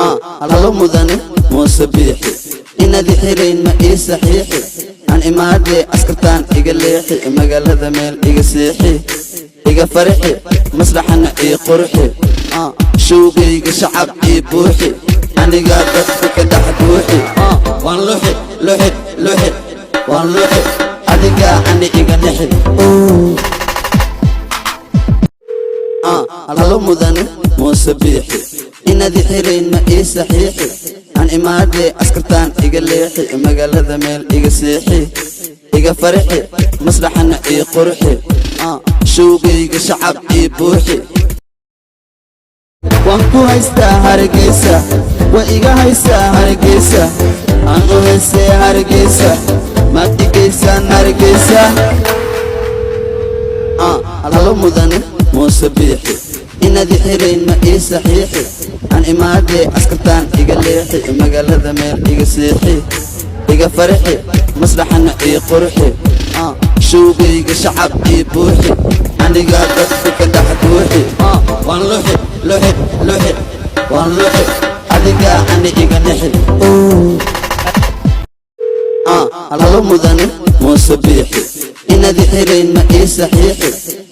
Halo mudane Muuse Biixi, inaad xirayn ma ii saxiixi? Aan imaadee, askartaan iga leexi, magaalada meel iga seexi, iga farxi, masraxana ii qurxi, showgayga shacab ii buuxi, anigaa dadka ka dhex buuxi. Waan luxi, luxi, luxi, waan luxi, adigaa ani iga nixi. Halo mudane Muuse Biixi, inaad xirayn ma ii saxiixi? Aan imaadee, askartaan iga leexi, magaalada meel iga seexi, iga farxi, masraxana ii qurxi, showgayga shacab ii buuxi. Waan ku haystaa Hargeysa, waa iga haysaa Hargeysa, aan u haysee Hargeysa, maad dhigaysaan Hargeysa? Halo mudane Muuse Biixi, inaad xirayn ma ii saxiixi? Aan imaadee, askartaan iga leexi, magaalada meel iga seexi, iga farxi, masraxana ii qurxi, showgayga shacab ii buuxi, anigaa dadka ka dhex buuxi. Waan luxi, luxi, luxi, waan luxi, adigaa ani iga nixi. Halo mudane Muuse Biixi, inaad xirayn ma ii saxiixi?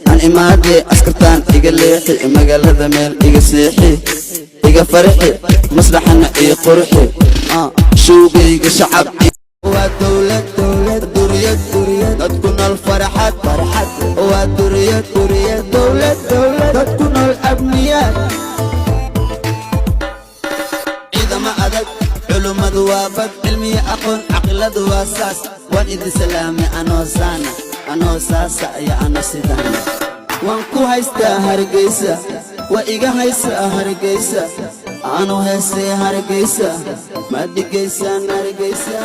Aan imaadee, askartaan iga leexi, magaalada meel iga seexi, iga farxi, masraxana ii qurxi, showgayga shacab. Waa dowlad, dowlad, duriyad, duriyad, dadku nool farxad, farxad. Waa duriyad, duriyad, dowlad, dowlad, dadku nool amniyaad, ciidamo adag, culummadu waa bad, cilmiya aqoon, caqiladu waa saas. Waan idin salaamay anoo saana, anoo saasa iyo ano sidaana. Waan ku haystaa Hargeysa, waa iga haysaa Hargeysa, anu heesee Hargeysa, ma dhigaysaan Hargeysa?